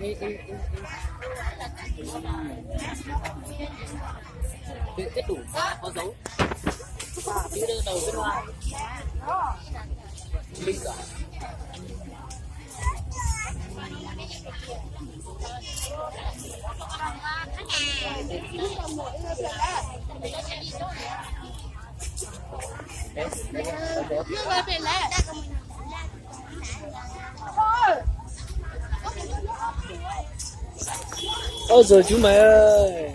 Ê, ê, ê, ê. Ê, ê đủ có dấu. Chữ đ đầu viết hoa. Minh cả. Ôi giời chú mày ơi.